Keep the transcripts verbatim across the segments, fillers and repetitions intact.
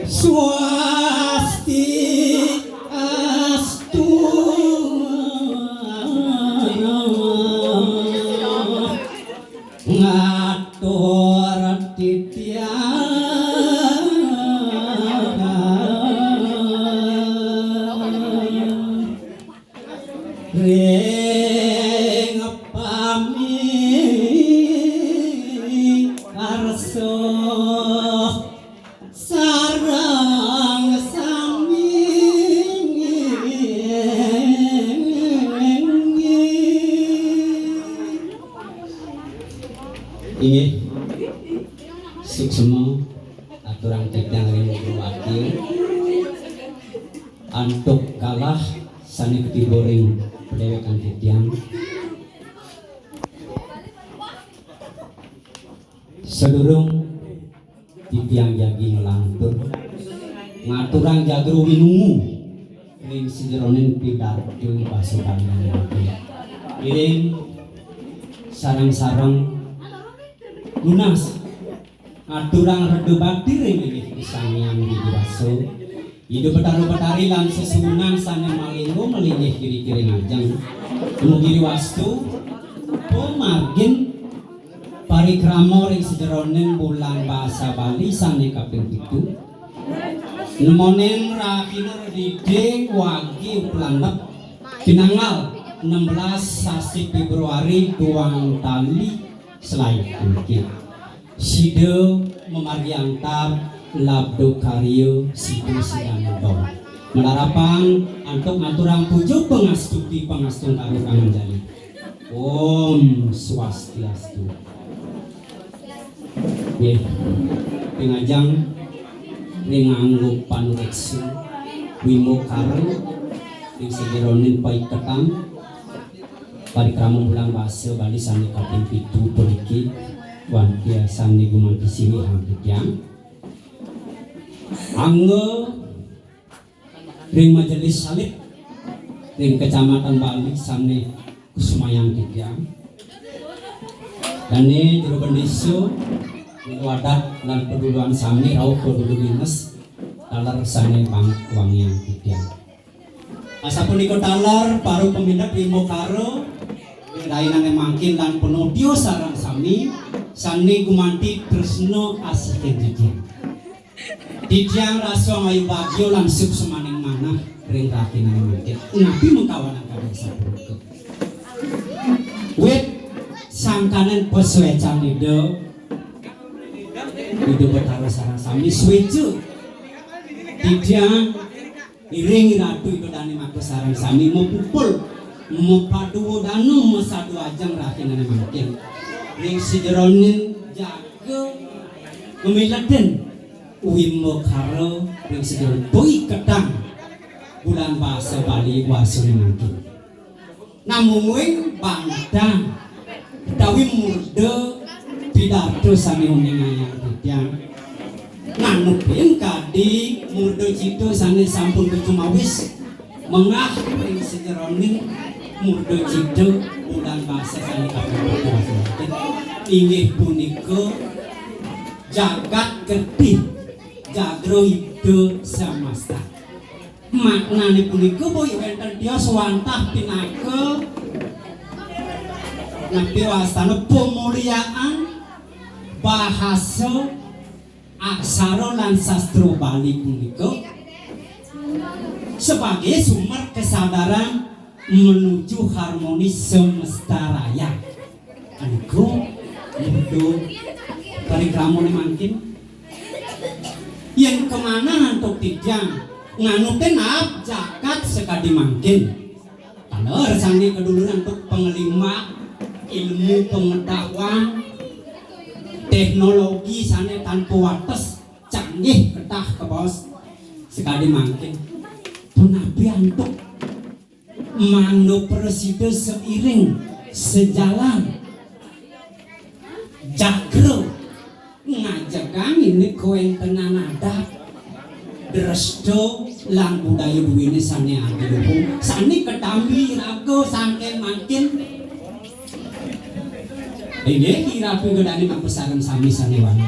Swasti astu. Ngatur titiang ring pami arsa sareng sami. Inggih. Suksma aturang titiang ring Guru Wakil. Antuk galah sane katiba ring padewekan titiang. Sadurung titiang jagi nglantur, ngaturang jagro winungu ring sajeroning pidarta basa Bali. Iring sareng-sareng nunas ngaturang reda bakti ring inggih Sang Hyang Widhi Wasa, Ida Betara Betari lan sesuunan sane malingga malinggih iriki ring ajeng. Dumugi wastu pamargin parikrama ring sajeroning bulan basa Bali sane kaping pitu. Nemonin rahina Redite wage uplandep pinanggal enam belas sasi Februari duang tali selae puniki. Sida mamargi antar labda karya sida sidaning don. Malarapan antuk ngaturang puja pangastuti pangastungkara kang anjali. Om Swastiastu. Nggih, ping ajeng ring angga panureksa wimbakara ring sajeroning paiketan parikrama bulan basa Bali sane kaping pitu puniki, wantiasane gumanti siwihang titiang. Angga ring Majelis Salit ring Kecamatan Bali sane kusumayang titiang. Dane jero bendesa, jero adat lan paduluan sami rauh padulu bines, taler sane pangwangiang titiang. Asapunika taler para pamindep wimbakara ring rahinane mangkin lan panotia sareng sami sane gumanti tresna asihin titiang. Titiang rasa ngayu bagia lan suksmaning manah ring rahinane mangkin. Napi mengkawanan kadi sapunika. Wit sangkaning pasuecan Ida, Ida Betara sareng sami sueca. Titiang iring Ratu Ida Dane Maka sareng sami mapupul, mapadua dana, masadu ajeng rahinane mangkin. Ring sajeroning jaga mamiletin wimbakara ring sajeroning paiketan bulan basa Bali wasane mangkin. Namung bantang utawi murda pidarta sane uningayang titiang. Nganutin kadi murda cita sane sampun kacumawis, menggah ring sajeroning murda cita bulan basa sane kaping pitu. Inggih punika jagat kerthi jagro ida samasta. Maknane punika, boya wenten tios wantah pinaka napi wastane pamulyaan bahasa, aksara lan sastra Bali punika sebagai sumber kesadaran menuju harmoni semesta raya. Anika murda parikramane mangkin. Yen kamanah antuk titiang nganutin aab jagat sakadi mangkin. Taler sane kaduluran antuk panglimbak, ilmu pengetahuan, teknologi sane tanpa wates, canggih, ketah, kebaos sakadi mangkin. Punapi antuk mangda prasida seiring sejalan jagra ngajegang indik kawentenan adat, dresta lan budaya duene sane adiluhung, sane katampi raga sangken mangkin. Inggih, Ida Dane Maka sareng sami sane wani.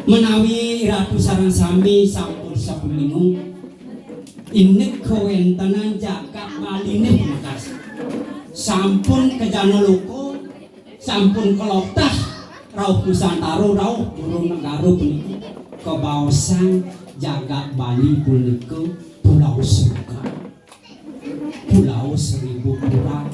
Menawi Ratu sareng sami sampun sakuminung, indik kawéntenan jagat Baliné mekas. Sampun kajana loka, sampun kaloptah rauh Nusantara, rauh Buru Negara puniki. Kabaosang jagat Bali punika pulau surga, pulau seribu pura,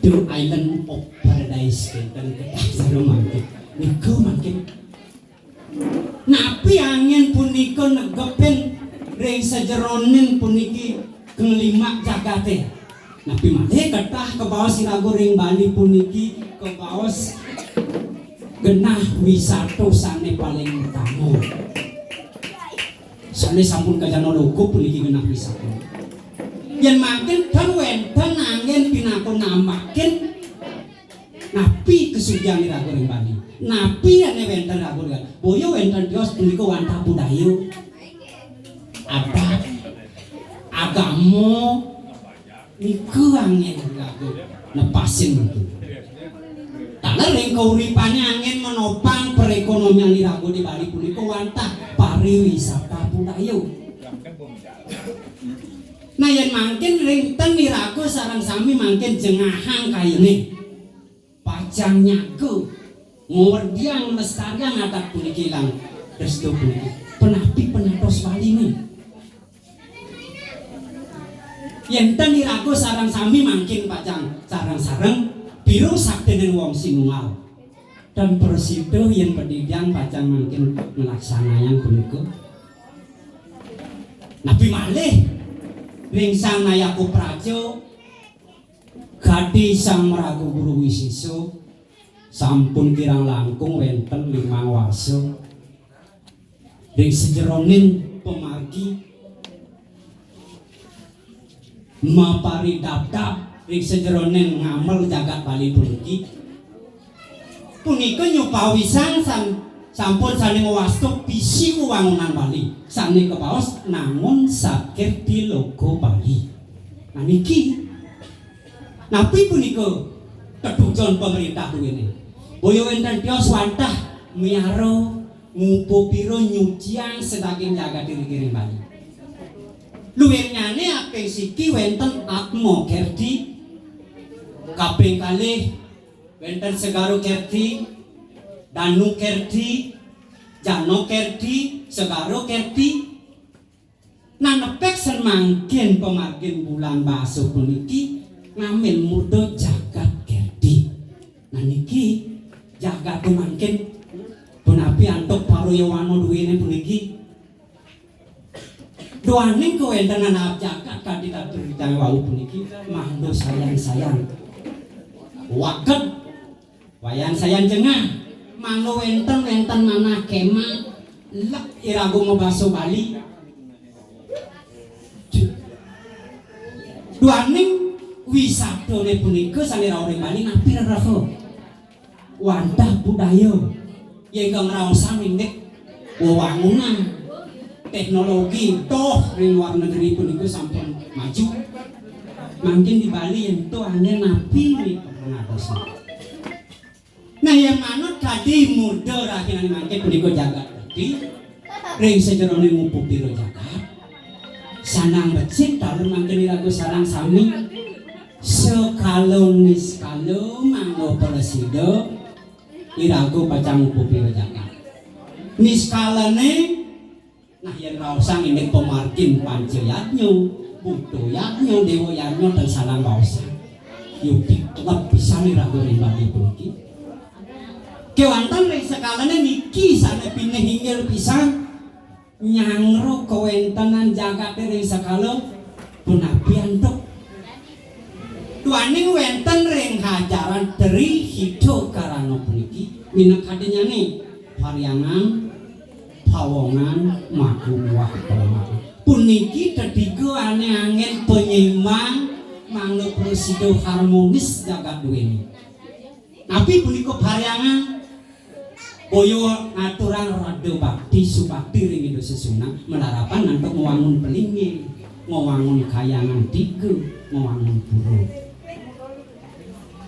the island of paradise, kénten ketah sareng mangkin. Nika mangkin. Napi anggén punika negepin ring sajeroning puniki klimak jagaté? Napi malih ketah kabaos iraga ring Bali puniki kabaos genah wisata sané paling utama. Sané sampun kajana loka puniki genah wisata. Yén mangkin ten wénten anggén pinaka nambakin, napi kasugihan iraga ring Bali? Napi ané wénten iraga ring Bali? Boya wénten tios punika wantah budaya, adat, agama, nika anggén iraga nepasin niku. Taler ring kauripané anggén menopang perekonomian iraga di Bali punika wantah pariwisata budaya. Nah, yén mangkin ring ten iraga sareng sami mangkin jengahang kayuné, pacang nyaga, ngwerdiang, nglestariang adat puniki lan restu puniki. Penapi penatos Baliné? Yén ten iraga sareng sami mangkin pacang sareng-sareng, pirung saktining wong sinunggal. Tan prasida yén padidang pacang mangkin nglaksanayang punika. Napi malih ring Sang Nayaka Praja, kadi Sang Maraga Guru Wisesa, sampun kirang langkung wénten limang warsa ring sajeroning pamargi maparidabdab ring sajeroning ngamel jagat Bali puniki. Punika nyupawisang san-, sampun sané ngwasta pisi wewangunan Bali, sané kabaos nangun sakirti loka Bali. Nah, niki, napi punika tetujon pamréntah duéné? Boya wénten tios wantah miara, ngupapira, nyuciang sadaging jagat iriki ring Bali. Luirnyané aping siki wénten Atma Kerti, kaping kalih wénten Segara Kerti, Danu Kerti, Jana Kerti, Segara Kerti. Nah, nepek sen mangkin pamargin bulan basa puniki ngambil murda jagat Kerti. Nah, niki jagaté mangkin punapi antuk para yowana duéné puniki. Duaning kawéntenan aab jagat kadi tata ritane wau puniki mangda sayan-sayan. Waked, wayan sayan jengah, mangda wénten, wénten manah kémah, lek iraga mabasa Bali. Duaning wisatané punika sané rauh ring Bali napi rereha? Wantah budaya. Yén ngraosang indik wewangunan, teknologi, toh ring luar negeri punika sampun maju. Mangkin di Bali ento ané napi nika pangatosné. Nah, yén manut kadi murda rahinané mangkin punika jagat Kerti, ring sajeroning ngupapira jagat, sanang becik taler mangkin iraga sareng sami sekala niskala mangda prasida iraga pacang ngupapira jagat. Niskalané, nah, yén raosang indik pamargin panca yadnya, buta yadnya, déwa yadnya, tan salang raosang. Yukti kelep pisan iraga ring Bali puniki. Kéwanten ring sekalané niki sané pinih inggil pisan. Nyanggra kawéntenan jagaté ring sekala punapi antuk. Duaning wénten ring ajaran Tri Hita Karana puniki, minakadinyané Parhyangan, Pawongan, Maku miwah Paramaku. Puniki tetiga ané anggén penyeimbang mangda prasida harmonis jagat duéné. Napi punika Parhyangan? Boya ngaturang rada bakti subakti ring Ida Sesuna, malarapan antuk ngwangun pelinggih, ngwangun kahyangan tiga, ngwangun pura.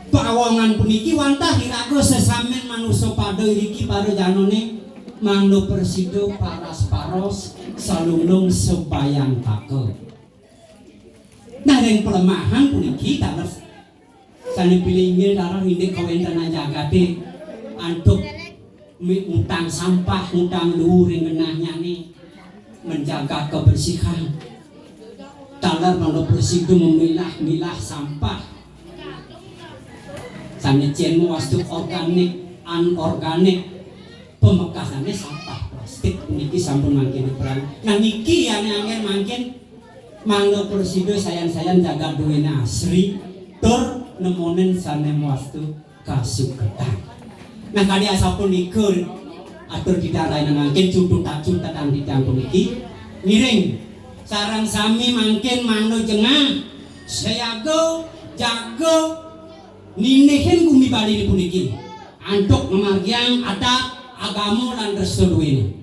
Pawongan puniki wantah iraga sesamin manusa pada iriki para janane mangda prasida paras-paros salunglung sabayantaka. Nah, ring palemahan puniki taler sane pilinggih taler indik kawentenan jagate antuk mi-, ngutang sampah, ngutang luu ring genahnyane, menjaga kebersihan. Taler mangda prasida memilah-milah sampah sane cen mawastu organik, anorganik, pamekasane sampah plastik puniki sampun mangkin diperang. Nah, niki ane anggen mangkin mangda prasida sayan-sayan jagat duwene asri tur nemonin sane mawastu kasuketan. Nah, kadi asapunika atur titiang rahina mangkin cututan-cututan titiang puniki ngiring sareng sami mangkin mangda jengah sayaga jaga ninihin gumi Bali puniki antuk ngamargiang adat, agama lan restu duwene.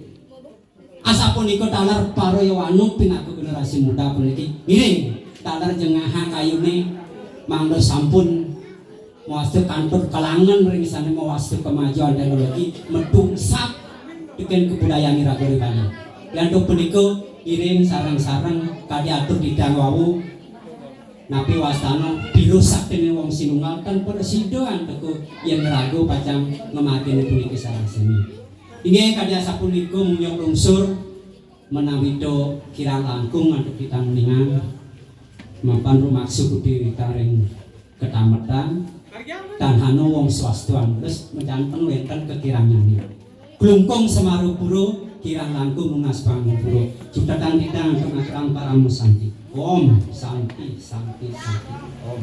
Asapunika taler para yowana pinaka generasi muda puniki ngiring taler jengahang kayune mangda sampun mawastu kantun kalangen ring sane mawastu kemajuan teknologi, medungsap teken kabudayan iraga ri Bali. Antuk punika ngiring sareng-sareng kadi atur titiang wau, napi wastana pirusak tene wong sinunggal tan prasida antuk yen raga pacang ngamargin puniki sareng sami. Inggih kadi asapunika munyuk lungsur menawi to kirang langkung antuk titiang uningang mapan rumaksa budi ritaring ketametan, tan hana wong swastuan les mejanten wenten kekirangane. Klungkung Semarupura, kirang langkung nunas pangapura. Cutetan titiang antuk ngaturang parama santi. Om Santi, Santi, Santi, Om.